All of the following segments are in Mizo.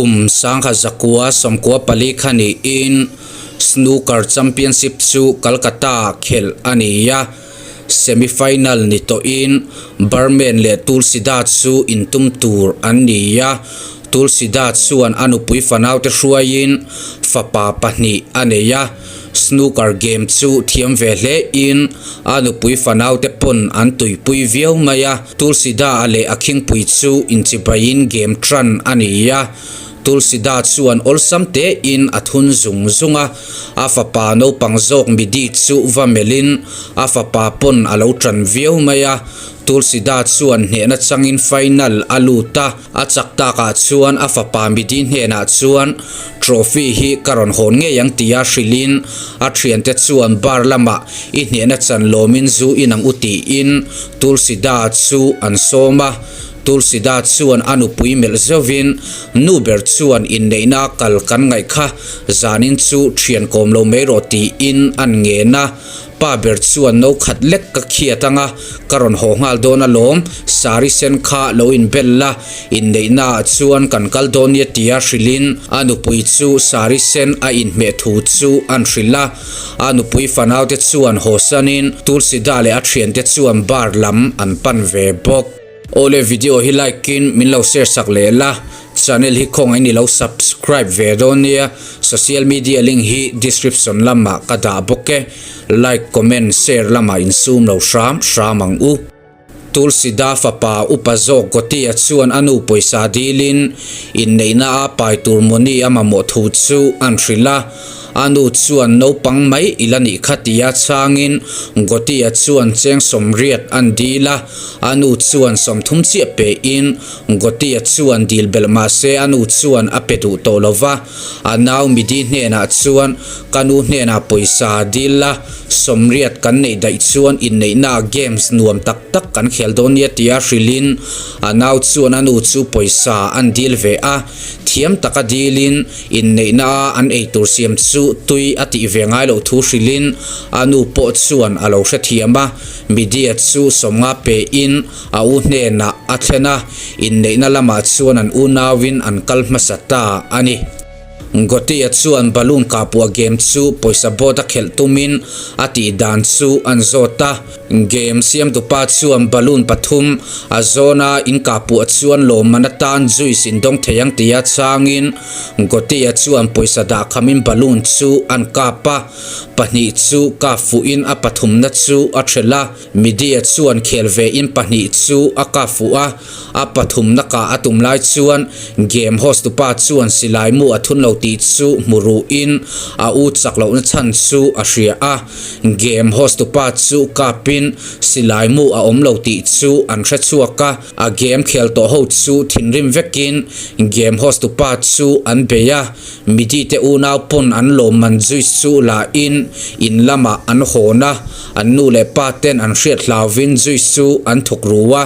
Kum 1994 kha niin Snooker Championship chu Calcutta-ah khelh a ni a, semi-final ni tawhin Barman leh Tulsida chu intum tur an ni a, Tulsida chuan a nupui fanaute hruaiin fapa pahnih a nei a, snooker game chu thiam ve hlein a nupui fanaute pawn an tuipui viau mai a, Tulsida-a leh a khingpui chu inchibaiin game tan a ni a, Tulsida chuan awlsam tein a thun zung zung a, a fapa naupang zawk midi chu va melhin a fapa pawn a lo tan viau mai a, Tulsida chuan hnehna changin final a lut a, a chak takah chuan a fapa midi hnenah chuan trophy hi ka rawn hawn ngei ang tia hrilhin a thiante chuan bar lamah i hnehna chan lawmin zu inang u tiin Tulsida chu an sawm a. Tulsida chuan a nupui melh zeuhin, Nu ber chuan inneihna kal kan ngaih kha, zanin chu thian kawm lo mai rawh tiin an ngen a. Pa ber chuan no khat lek ka khiat anga, ka rawn haw nghal dawn alawm, sari sen kha lo inbel la, inneihnaah chuan kan kal dawn nia tia hrilhin a nupui chu sari sen a inhmeh thu chu an hrilh a. A nupui fanaute chuan haw sanin Tulsida leh a thiante chuan bar lam an pan ve bawk. Awle video hi like in min lo share sak leh la, channel hi khawngaih in i lo subscribe ve dawn nia, social media link hi description lamah ka dah bawk e, like comment share lamah in sum lo hram hram ang u. Tulsida fapa upa zawk Gotia chuan a nu pawisa dilin inneihna a pai tur mawni a mamawh thu chu an hrilh a. A nu chuan naupang mai i la nih kha tia chhangin Gotia chuan cheng sawmriat an dil a, a nu chuan sawmthum chiah pein Gotia chuan dil belh mah se a nu chuan a pe duh tawh lo va, a nau Midi hnenah chuan ka nu hnenah pawisa dil la, sawmriat kan neih daih chuan inneihnaah games nuam tak tak kan khel dawn nia tia hrilhin a nau chuan a nu chu pawisa an dil ve a, thiam taka dilin Inneihna a an eitur siam chu tui a tih ve ngai loh thu hrilhin a nu pawh chuan a lo hrethiam a, media chu sawmnga pein a u hnenah a thlen a, inneihna lamah chuan an unauin an kal hmasa ta a ni. Gotia chuan balloon kahpuah game chu pawisa board a khelh tumin a tih dan chu an zawt a. Game siamtupa chuan balloon pathum a zawn a, in kahpuah chuan lawmman atan juice in dawng thei ang tia changin Gotia chuan pawisa dah khamin balloon chu an kap a, pahnih chu kap fuhin a pathumna chu a thelh a, Media chuan khel vein pahnih chu a kap fuh a, a pathumna kah a tum lai chuan game host tupa chuan silai mu a thun lo tih chu hmu ruhin a u chak lohna chhan chu a hria a. Game host tupa chu kapin silai mu a awm lo tih chu an hre chhuak a, a game khel tawh ho chu thinrim vekin game host tupa chu an bei a, midi te unau pawn an lawmman juice chu la in in lamah an hawn a, an nu leh pa ten an hriat hlauvin juice chu an thawk ru a,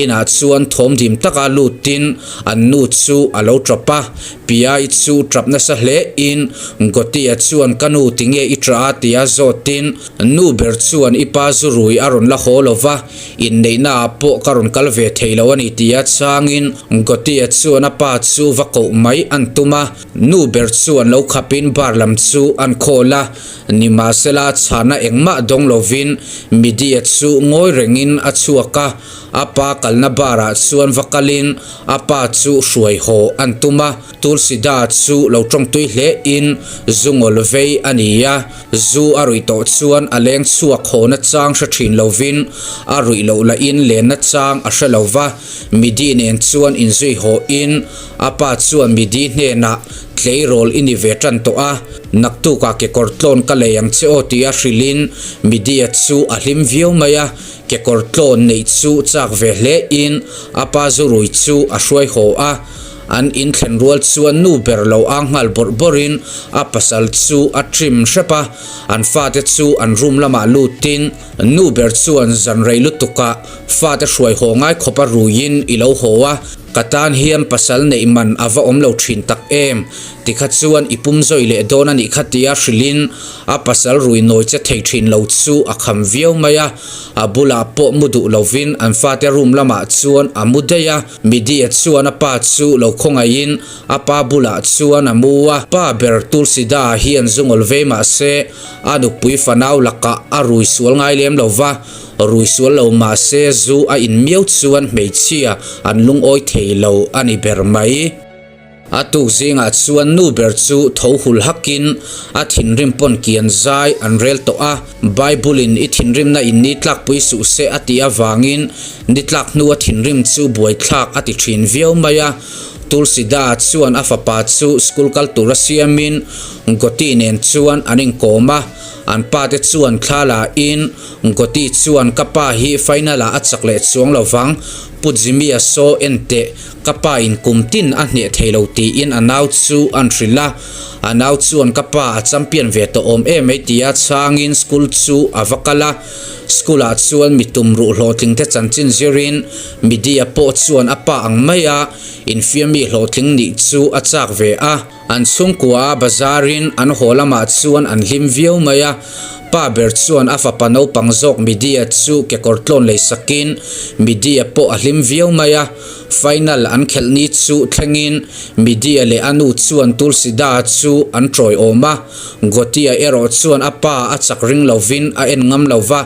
inah chuan thawm dim taka lutin an nu chu a lo tap a. Piai chu tap nasa hle in Gotia chuan ka nu tinge i tah a tia zawtin nu ber chuan i pa zu rui a rawn la haw lo va, inneihna ah pawh ka rawn kal ve thei lo a ni tia changin Gotia chuan a pa chu va koh mai an tum a, nu ber chuan lo khapin bar lam chu an khawl a, nimahsela chhana engmah dawng lovin Midia chu ngawi rengin a chhuak a. A pa kalna bar ah chuan va kalin a pa chu hruai haw an tum a, Tulsida chu lo tawngtui hle in zu ngawl vei a ni a, zu a ruih tawh chuan a leng chhuak haw na chang hre thin lovin a ruih loh lah in len na chang a hre lo va, Midi nen chuan inzui haw in a pa chuan Midi hnenah tleirawl i ni ve tan tawh a, naktukah kekawr tlawn ka lei ang che aw tia hrilhin Midia chu a hlim viau mai a. Kekawr tlawn neih chu chak ve hle in a pa zurui chu a hruai haw a, an in thlen rual chuan nu ber lo ang nghal bawrh bawrh in a pasal chu a trim hrep a, an fate chu an room lamah lut in nu ber chuan zan rei lutuk ah fate hruai haw ngai khawp a rui in i lo haw a. Ka tan hian pasal neih man a va awm lo thin tak em? Tikha chuan i pum zawi leh dawn a nih kha tia hrilhin a pasal rui nawi che thei thin lo chu a kham viau mai a. A bulah pawh mu duh lovin an fate room lamah chuan a mu daih a. Media chuan a pa chu lo khawngaihin a pa bulah chuan a mu a. Pa ber Tulsida hian zungawl vei mah se a nupui fanau lakah a rui sual ngai lem lo va. Rui sual lo mah se zu a in miau chuan hmeichhia an lungawi thei lo a ni ber mai. A tuk zingah chuan nu ber chu tho hul hakin a thinrim pawn kian zai an rel tawh a, Bible in i thinrimna in ni tlakpui suh se a tih avangin ni tlak hnu a thinrim chu buaithlak a ti thin viau mai a. Tulsida chuan a fapa chu school kal tura siamin Goti nen chuan an inkawm a, an pa te chuan thla la in Goti chuan ka pa hi final ah a chak leh chuang lo vang, Pu Jimmy a saw en teh, ka pa in kum tin a hneh thei lo tiin a nau chu an hrilh a, a nau chuan ka pa a champion ve tawh awm em mai tia chhangin school chu a va kal a, school ah chuan mi tum ruh hlawhtling te chanchin zirin media pawh chuan a pa ang mai a infiammi hlawhtling nih chu a chak ve a. An chhungkua a bazar in an haw lamah chuan an hlim viau mai a, pa ber chuan a fapa naupang zawk Media chu kekawr tlawn lei sakin Media pawh a hlim viau mai a, final an khelh ni chu thlengin Media leh a nu chuan Tulsida chu an tawiawm a, Gotia erawh chuan a pa a chak ring lovin a en ngam lo va,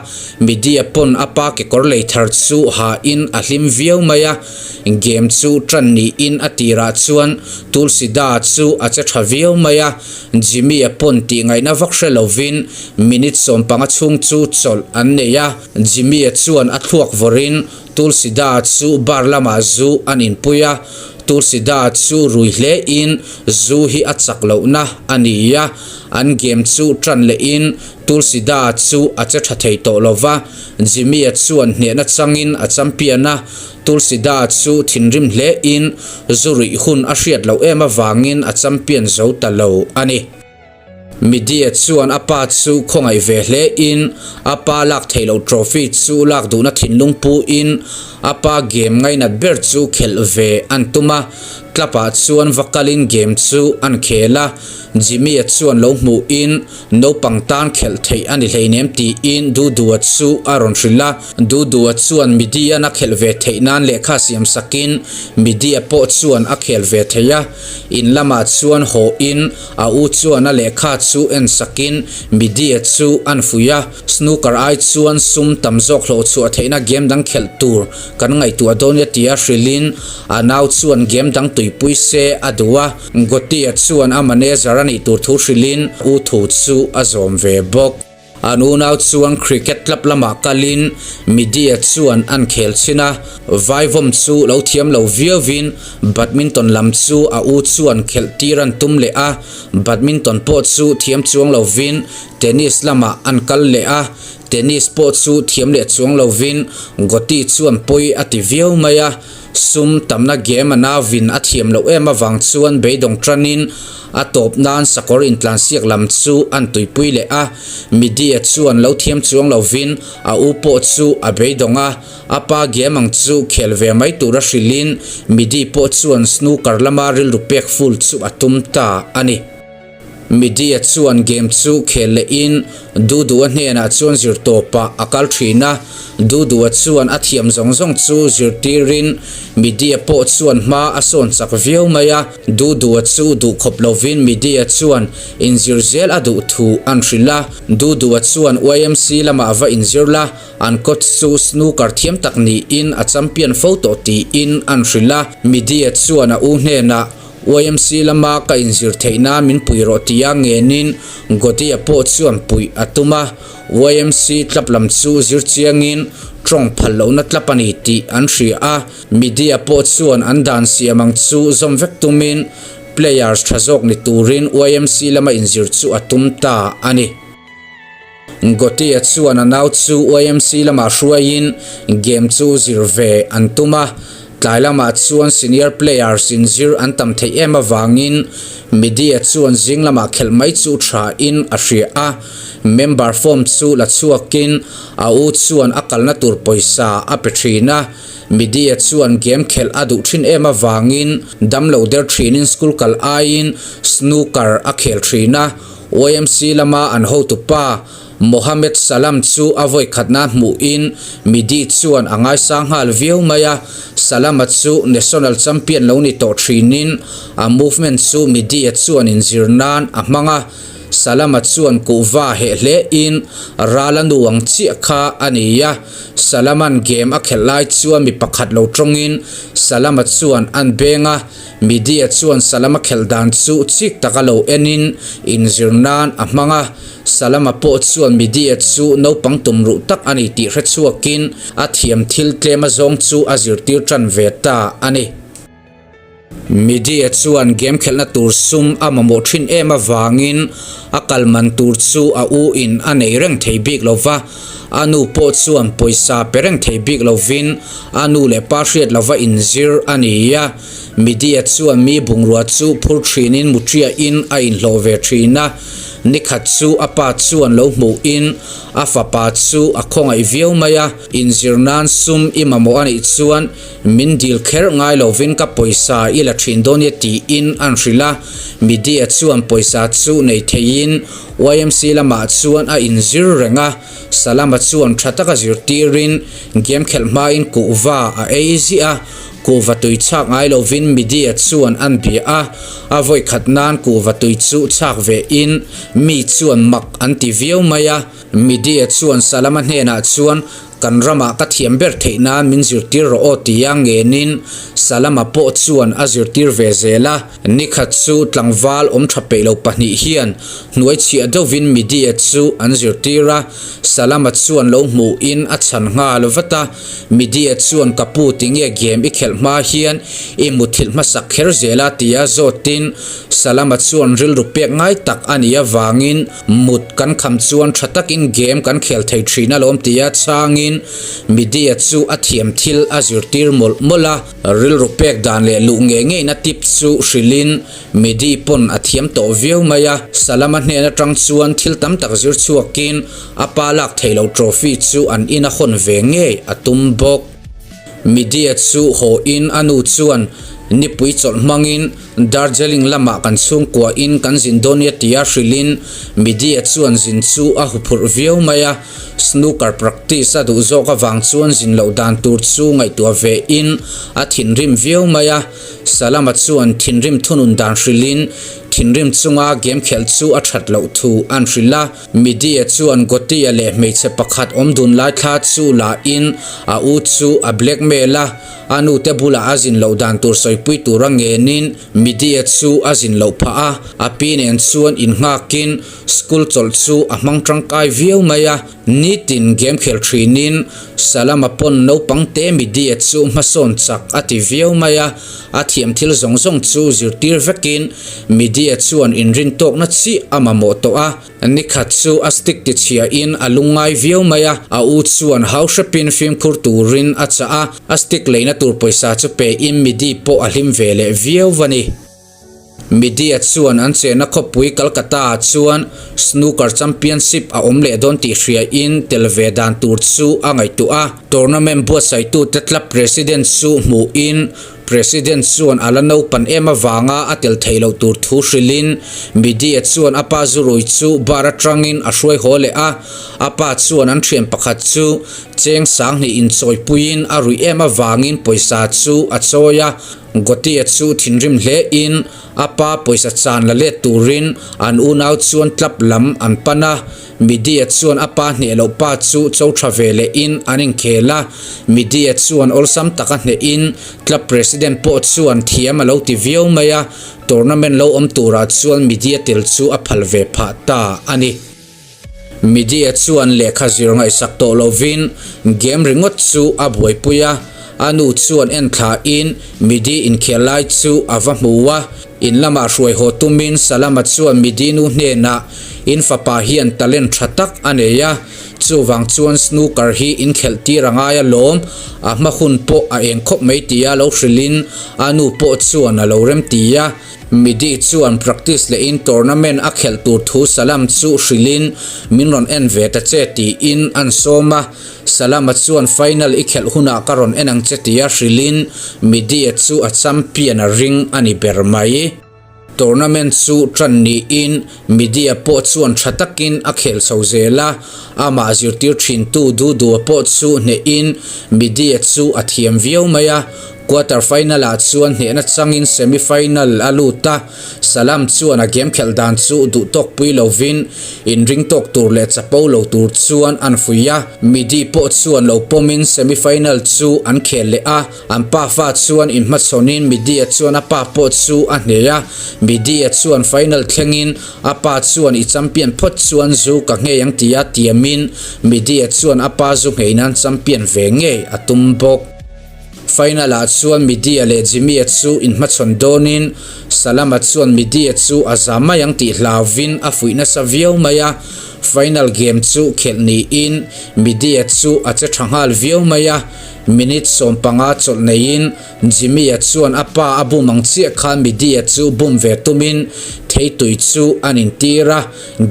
Media pawn a pa kekawr lei thar chu ha in a hlim viau mai a. Game chu tan niin a tirah chuan Tulsida chu a che tha viau mai a, Jimmy-a pawn tih ngaihna vak hre lovin minute 15 chhung chu chawlh an nei a, Jimmy-a chuan a thluak vawrin Tulsida chu bar lamah zu an inpui a, Tulsida chu rui hlein zu hi a chak lohna a ni a, an game chu tan lehin Tulsida chu a che tha thei tawh lova, Jimmy-a chuan hnehna changin a champion a, Tulsida chu thinrim hlein zu ruih hun a hriat loh em avangin a champion zo ta lo a ni. Media chuan a pa chu khawngaih ve hlein a pa lak theih loh trophy chu lak duhna thinlung puin a pa game ngainat ber chu khelh ve an tum a, club ah chuan va kalin game chu an khel a, Jimmy-a chuan lo hmuhin Naupang tan khelh theih a ni hleinem tiin Dudua chu a rawn hrilh a. Dudua chuan Midian a khelh ve theih nan lehkha siam sakin Midia pawh chuan a khel ve thei a. In lamah chuan haw in a u chuan a lehkha chu en sakin Midia chu an fuih a. Snooker ai chuan sum tam zawk hlawh chhuah theihna game dang khelh tur kan ngaihtuah dawn nia tia hrilhin a nau chuan game dang tuipui se a duh a. Gotti-a chuan a manager a nih tur thu hrilhin u thu chu a zawm ve bawk. An unau chuan cricket club lamah kalin media chuan an khel chhin a, vaivawm chu lo thiam lo viauvin badminton lam chu a u chuan khelh tir an tum leh a, badminton pawh chu thiam chuang lovin tennis lamah an kal leh a, tennis pawh chu thiam leh chuang lovin Gotti chuan pawi a ti viau mai a. Sum tamna game a nauvin a thiam loh em avang chuan beidawng tanin a tawp nan sakawr intlansiak lam chu an tuipui leh a, media chuan lo thiam chuang lovin a u pawh chu a beidawng a, a pa game ang chu khel ve mai tura hrilhin midi pawh chuan snooker lama rilru pek full chu a tum ta a ni. Media chuan game chu khel lehin Dudua hnenah chuan zirtawpah a kal thin a, Dudua chuan a thiam zawng zawng chu zirtirin Media pawh chuan hma a sawn chak viau mai a, Dudua chu duhkhawp lovin Media chuan inzir zel a duh thu an hrilh a, Dudua chuan YMC lamah va inzir la, an coach chu snooker thiam tak niin a champion fo tawh tiin an hrilh a, Media chuan a u hnenah YMC lama ka inzir theih nan min pui rawh tia ngenin Godia pawh chuan puih a tum a, YMC club lam chu zir chiangin tawng phal lohna club a ni tih an hria a, media pawh chuan an dan siam ang chu zawm vek tumin players tha zawk ni turin YMC lama inzir chu a tum ta a ni. Gotia chuan a nau chu YMC lamah hruaiin game chu zir ve an tum a. Tlai lamah chuan senior players inzir an tam theih em avangin media chuan zing lamah khelh mai chu tha in a hria a. Member form chu la chhuakin a u chuan a kalna tur pawisa a pe thin a. Media chuan game khelh a duh thin em avangin damlo der thinin school kal aiin snooker a khel thin a. YMC lama an hotupa Mohammed Salam chu a vawi khatna hmuhin Midi chuan a ngaisang nghal viau mai a, Salama chu national champion lo ni tawh thinin a movement chu Midi-a chuan inzir nan a hmang a, Salama chuan kuhva heh hlein ral a nu ang chiah kha a ni a, Salaman game a khelh lai chuan mi pakhat lo tawngin Salama chuan an beng a, Media chuan Salama khelh dan chu chik taka lo enin inzir nan a hmang a, Salama pawh chuan media chu naupang tum ruh tak a ni tih hre chhuakin a thiam thil tlem azawng chu a zirtir tan ve ta a ni. Media chuan game khelhna tur sum a mamawh thin em avangin a kal man tur chu a u in a nei reng thei bik lo va, a nu pawh chuan pawisa pe reng thei bik lovin a nu leh pa hriat lova inzir a ni a. Media chuan mi bungrua chu phur thinin muṭiain a inhlawh ve thin a. Nikhat chu a pa chuan lo hmuhin a fapa chu a khawngaih viau mai a, inzir nan sum i mamawh a nih chuan min dil kher ngai lovin ka pawisa i la thin dawn nia tiin an hrilh a. Media chuan pawisa chu nei theiin YMC lamah chuan a inzir reng a, Salama chuan tha taka zirtirin game khelh hmain kuhva a ei ziah a. Kuhva tui chhak ngai lovin media chuan an bia a, a vawi khat nan kuhva tui chu chhak ve in mi chuan mak an ti viau mai a. Media chuan Salama hnenah chuan kan ramah ka thiam ber theih nan min zirtir rawh aw tia ngenin Salama pawh chuan a zirtir ve zel a. Nikhat chu tlangval awm tha peih lo pahnih hian hnuai chhiah deuhvin media chu an zirtir a, Salama chuan lo hmuhin a chhan nghal vat a. Media chuan ka pu tinge game i khelh hma hian i muthilh hmasak kher zel a tia zawtin Salama chuan rilru pek ngai tak a nih avangin mut kan kham chuan tha takin game kan khel thei thin alawm tia chhangin Media chu a thiam thil a zirtir mawlh mawlh a. Rilru pek dan leh luh ngei ngeina tip chu hrilhin Medi pawn a thiam tawh viau mai a, Salama hnen atang chuan thil tam tak zir chhuakin a pa lak theih loh trophy chu an in a hawn ve ngei a tum bawk. Media chu haw in a nu chuan nipui chawlh hmangin Darjeeling lamah kan chhungkua in kan zin dawn nia tia hrilhin Media chuan zin chu a huphurh viau mai a, snooker practice a duh zawk avang chuan zin loh dan tur chu ngaihtuah ve in a thinrim viau mai a. Salama chuan thinrim thunun dan hrilhin thinrim chunga game khelh chu a that loh thu an hrilh a. Media chuan Gotia leh hmeichhe pakhat awm dun lai thla chu la in a u chu a blackmail a, a nute bulah a zin loh dan tur sawipui tura ngenin Media chu a zin loh phah a, a pi nen chuan innghakin school chawlh chu a hmang tangkai viau mai a. Nitin game khel thinin Salama pawn naupang te media chu hmasawn chak a ti viau mai a, a thiam thil zawng zawng chu zirtir vekin media chuan inrin tawkna chiah a mamawh tawh a. Nikhat chu a stick ti chhiahin a lungngai viau mai a, a u chuan hau hrepin fimkhur turin a chah a, a stick leina tur pawisa chu pein midi pawh a hlim ve leh viau a ni. Media chuan an chenna khawpui Calcutta-ah chuan Snooker Championship a awm leh dawn tih hriain tel ve dan tur chu a ngaihtuah a. Tournament buatsaitute club president chu hmuhin president chuan a la naupan em avanga a tel theih loh tur thu hrilhin media chuan a pa zurui chu bar atangin a hruai haw leh a. A pa chuan an thian pakhat chu cheng sanghnih inchawipuiin a ruih em avangin pawisa chu a chawi a. Gotia chu thinrim hle in a pa pawisa chan la let turin an unau chuan club lam an pan a, Media chuan a pa hneh loh pa chu cho tha ve leh in an inkhel a, Media chuan awlsam taka hneh in club president pawh chuan thiam a lo ti viau mai a, tournament lo awm turah chuan Media tel chu a phal ve phah ta a ni. Media chuan lehkha zir ngaihsak tawh lovin game ringawt chu a buaipui a, a nu chuan en thlain Midi inkhel lai chu a va hmu a. In lamah hruai haw tumin Salama chuan Midinu hnenah, In fapa hian talent tha tak a nei a, chuvang chuan snooker hi in khelh tir a ngai alawm, a hma hun pawh a eng khawp mai tia lo hrilhin a nu pawh chuan a lo rem ti a. Midi chuan practice lehin tournament a khelh tur thu Salam chu hrilhin min rawn en ve ta che tiin an sawm a. Salama chuan final i khelh hunah ka rawn en ang che tia hrilhin Midia chu a champion a ring a ni ber mai. Tournament chu tan niin Midia pawh chuan tha takin a khel chho zel a, amah zirtir thintu Dudua pawh chu hnehin Midia chu a thiam viau mai a. Quarter final ah chuan hnehna changin semi final a lut a, Salam chuan a game khelh dan chu duh tawk pui lovin inring tawk tur leh chapo lo tur chuan an fuih a, Midi pawh chuan lo pawmin semi final chu an khel leh a, an pa fa chuan inhmachhawnin Midi-a chuan a pa pawh chu a hneh a, Midi-a chuan final thlengin a pa chuan i champion phawt chuan zu ka nghei ang tia tiamin Midi-a chuan a pa zu nghei nan champion ve ngei a tum bawk. Final ah chuan Midia leh Jimmy-a chu inhmachhawn dawnin Salama chuan Midia chu a za mai ang tih hlauvin a fuih nasa viau mai a. Final game chu khelh niin Midia chu a che tha nghal viau mai a. Minute 15 chawlh neiin Jimmy-a chuan a pa a bum ang chiah khan Midia chu bum ve tumin theitui chu an intir a.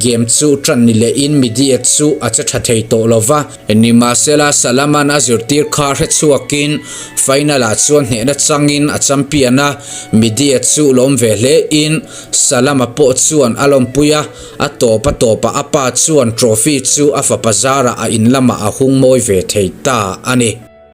Game chu tan ni lehin Midia chu a che tha thei tawh lova. Nimahsela, Salaman a zirtir kha hre chhuakin final-ah chuan hnehna changin a champion a, media chu lawm ve hlein Salama pawh chuan a lawmpui a, a tawp a tawpah a pa chuan trophy chu a fapa zarah a in lamah a hung mawi ve thei ta a ni.